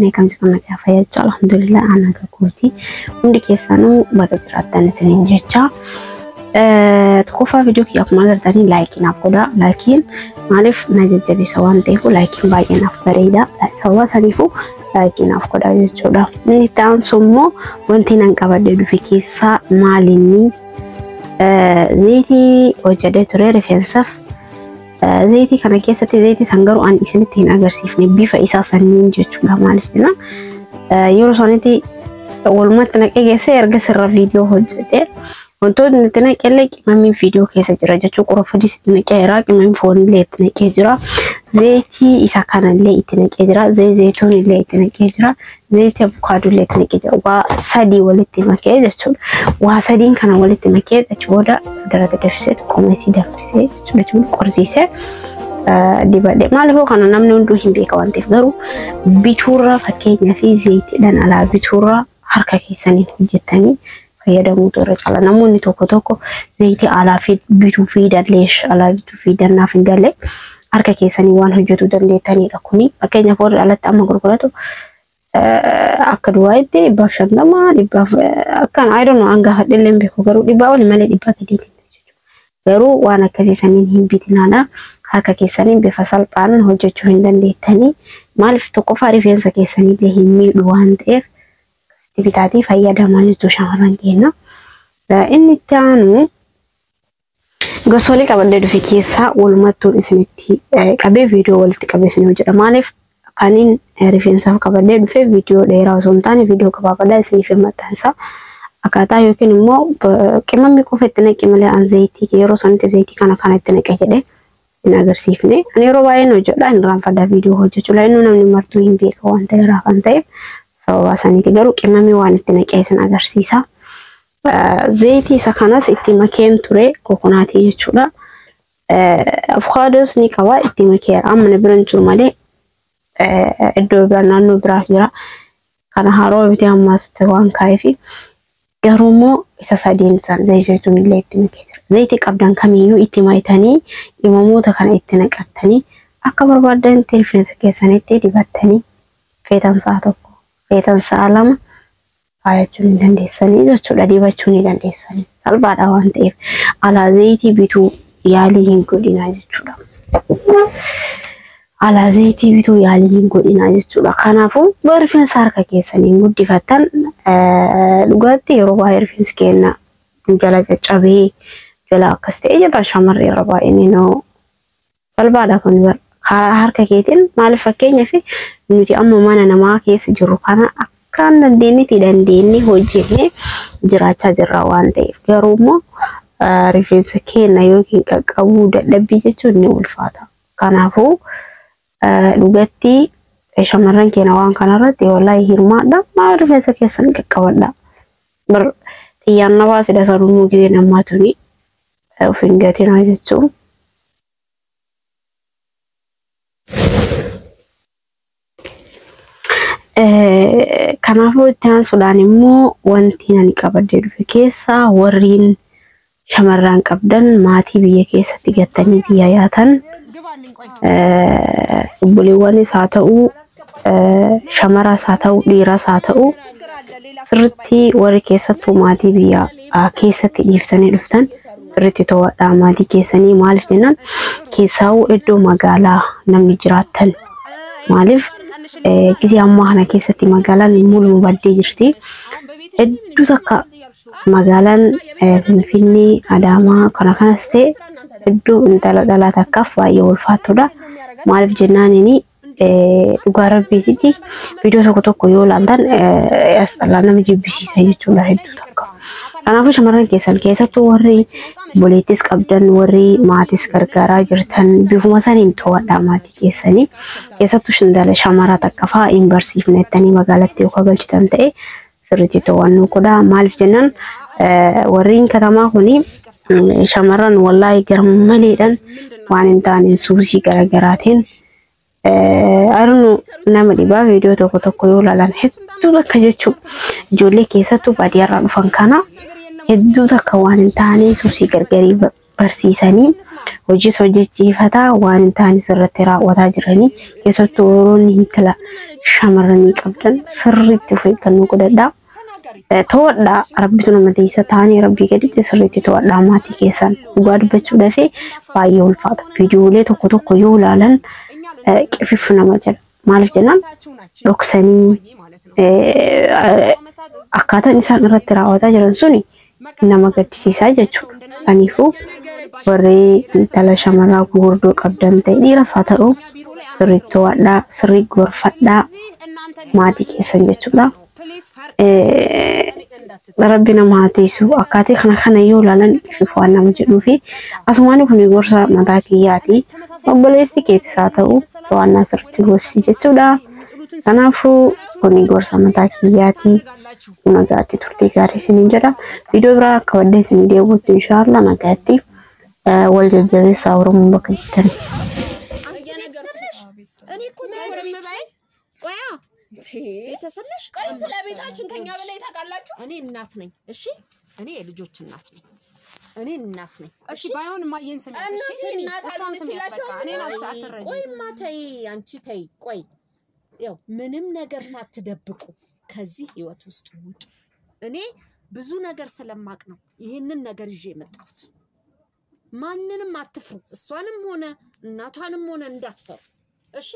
Jirtanii akkam jirtan nagaa fayyaa alhamdulillah ana gagooti. Hundi keessanuu baga jiraattan isiniin jecha. Tokkoffaa viidiyoo kiyya akkuma agartanii laayikii naaf godhaa. Laayikiin maaliif na jajjabeessa waan ta'eef laayikiin baay'ee naaf bareeda. Sababa saniifuu laayikii naaf godhaa jechuudha. Inni itti aansu immoo wanti nan qabadhe dhufe keessaa maalinni zayitii hojjedhee ture rifeensaaf. Zayitii kana keessatti zayitii san garuu ani isinitti hin agarsiifne bifa isaa sanniin jechuudha. Maaliif jenna yeroo sanitti walumatti naqee geessee erga sirra viidiyoo hojjedhe wantoonni itti naqellee qimamiin viidiyoo keessa jira jechuudha. Qorofodis itti naqeera, qimamiin foonillee itti naqee jira, zayitii isa kanallee itti naqee jira, zayituun illee itti naqee jira, zayitii abukaadoo illee itti naqee jira. Waa sadii walitti makee jechuudha. Waa sadiin kana walitti makee achi booda darata danfisee qomeesii danfisee jechuudha qorsiisee dibadhe. Maaliifuu kana namni hunduu hin beeka waan ta'eef garuu bituurra fakkeenyaa fi zayitiidhaan alaa bituurra harka keessaniin hojjettanii fayyadamuutu irra caala. Namoonni tokko tokko zayitii alaa bituu fi dalleesh alaa bituu fi dannaaf hin galle harka keessanii waan hojjetuu dandeettanidha kuni. Fakkeenyaaf warri alatti amma gurguratu akka duwwaayitti 150 dhibbaaf akkaan I don't know an gaafadhe illee hin beeku garuu dhibbaa oli malee dhibbaa gadiitiin jechuudha. Garuu waan akkasii saniin hin bitinaadha. Harka keessaniin bifa salphaan hojjechuu hin dandeettanii. Maaliif tokkoffaa rifeensa keessanillee hin miidhu waan ta'eef akkasitti bitaatii fayyadamaa jechuu shamarran keenya. Inni itti aanu gosoolii qabadhee dhufe keessaa walumattuun isinitti qabee viidiyoo walitti qabee isin hojjedha. Maaliif kaniin rifeensaaf qabadhee dhufe viidiyoo dheeraa osoo hin taane viidiyoo gabaabaadhaa isiniif maxxansa. Akkaataa yookiin immoo qimamni qofa itti naqe malee an zayitii yeroo sanitti zayitii kana kana itti naqe jedhee hin agarsiifne. Ani yeroo baay'een hojjedha hin raanfadha viidiyoo hojjechuudha. Inni namni martuu hin beeka waan ta'eef kan ta'eef sababa saniiti garuu qimamni waan itti naqee isin agarsiisa. Zayitii isa kanas itti makeen ture kokonaatii jechuudha. Avokaadoos ni qaba itti makeera. Amma na bira hin jiru malee iddoo biraa naannoo biraa jira. Kana haroo bitee ammas waan kaa'eefi garuu immoo isa sadiin san zayituun illee itti makee jira. Zayitii qabdan kamiyyuu itti makitanii qimamoota kana itti naqattanii akka barbaadanitti rifeensa keessanitti dibattanii feetan sa'a tokko feetan sa'a lama faayachuu ni dandeessanii jechuudha. Dibachuu ni dandeessanii. Salphaadha waan ta'eef alaa zayitii bituu yaalii hin godhinaa jechuudha. Alaa zayitii bituu yaalii hin godhinaa jechuudha. Kanaafuu rifeensa harka keessaniin guddifattan dhugaatti yeroo baay'ee rifeensi keenya jala caccabee jala akkas ta'e jira shamarri yeroo baay'ee noo salphaadha kun karaa harka keetiin maaliif fakkeenyaaf nuti amma mana namaa keessa jirru kana akkaan dandeenyetti dandeenye hojjennee jiraachaa jirra waan ta'eef garuu immoo rifeensa keenya yookiin qaqqabuu dadhabbii jechuun ni ulfaata. Kanaafuu dhugatti shamarran keenya waan kanarratti wallaahi hirmaadha. Maal rifeensa keessan qaqqabadha. Xiyyaan na baasidha sanummoo gisee namaa tuni of hin gatinaa jechuun. Kanaafuu itti aansuudhaan immoo wanti ani qabadhee dhufe keessaa warreen shamarran qabdan maatii biyya keessatti gattanii biyya yaatan obboleewwanis haa ta'u shamaras haa ta'u dhiiras haa ta'u sirriitti warri keessattuu maatii biyya keessatti dhiiftanii dhuftan sirriitti to'adhaa maatii keessanii maaliif jennaan keessaawuu iddoo magaalaa namni jiraattan maaliif gisee ammaa kana keessatti magaalaan mul'uma baddee jirti. Hedduu takka magaalaan Finfinnee, Adaamaa kana kanas ta'e hedduu intala dhalaa takkaaf baay'ee ulfaattudha. Maaliif jennaan inni dhugaa rabbiititti viidiyoo tokko tokko yoo ilaaltan asxalaa nama jibbisiisa jechuudha hedduu takka. Kanaafuu shamarran keessan keessattuu warri obboleettis qabdan warri maatis gargaaraa jirtan bifuma saniin to'adhaa maatii keessanii keessattuu intala shamara takka fa'aa hin barsiifne jettanii magaalatti yoo galchitan ta'e sirriitti to'annoo godhaa. Maaliif jennaan warreen katamaa kuni shamarran wallaahi garmaleedhaan waan hin taane suusii garaagaraatiin arnu nama dhibaa viidiyoo tokko tokko yoo ilaalan hedduu takka jechuudha. Ijoollee keessattuu baadiyyaarraa dhufan kana hedduu takka waan hin taane suusii gargarii Barsiisanii hojiis hojjechiifataa waan hin taane sirriitti raawwataa jiranii, keessattuu warroonni intala shamarranii qabdan sirriitti of eeggannoo godhadhaa. To'adhaa, rabbitu nama teessa taanii rabbii gaditti sirriitti to'adhaa maatii keessan. Dhugaa dubbachuudhaaf baay'ee ulfaata. Viidiyoolee tokko tokko yoo ilaalan qififfu nama jedha. Maaliif jennaan, dhoksanii akkaataan isaan irratti raawwataa jiran suni nama gaddisiisaa jechuudha. Saniifuu warri intala shamarraa gurguddoo qabdan ta'e, dhiiras haa ta'u, sirriitti to'adhaa, sirrii gorfadhaa maatii keessan jechuudha. Rabbi nama haa teessu. Akkaataa kana kana yoo ilaalan ifiif waan nama jedhuu fi asumaan kun gorsa mataa kiyyaati. Obboleessi keetis haa ta'u, to'annaa sirriitti gorsi jechuudha. Kanaafuu kun gorsa mataa kiyyaati. Nagaatti, turtii gaarii isiniin jedha. Viidiyoo biraa akka baddee isinii deebi'utti inshaallah nagaatti, wal jajjabeessaa Oromoon bakka jirtan. እኔ እኮ ጎረቤት ቆያ ቤተሰብ ነሽ። ቆይ ስለ ቤታችን ከኛ በላይ ታውቃላችሁ? እኔ እናት ነኝ። እሺ እኔ የልጆች እናት ነኝ። እኔ እናት ነኝ። እሺ ባይሆን እማዬን ስሚያት። እሺ እነሱ እናት እሷን ስሚያት። በቃ እኔን አትረጂም። ቆይማ ተይ፣ አንቺ ተይ። ቆይ ያው ምንም ነገር ሳትደብቁ ከዚህ ህይወት ውስጥ ውጡ። እኔ ብዙ ነገር ስለማቅ ነው ይህንን ነገር ይዤ የመጣሁት። ማንንም አትፍሩ፣ እሷንም ሆነ እናቷንም ሆነ እንዳትፈሩ። እሺ።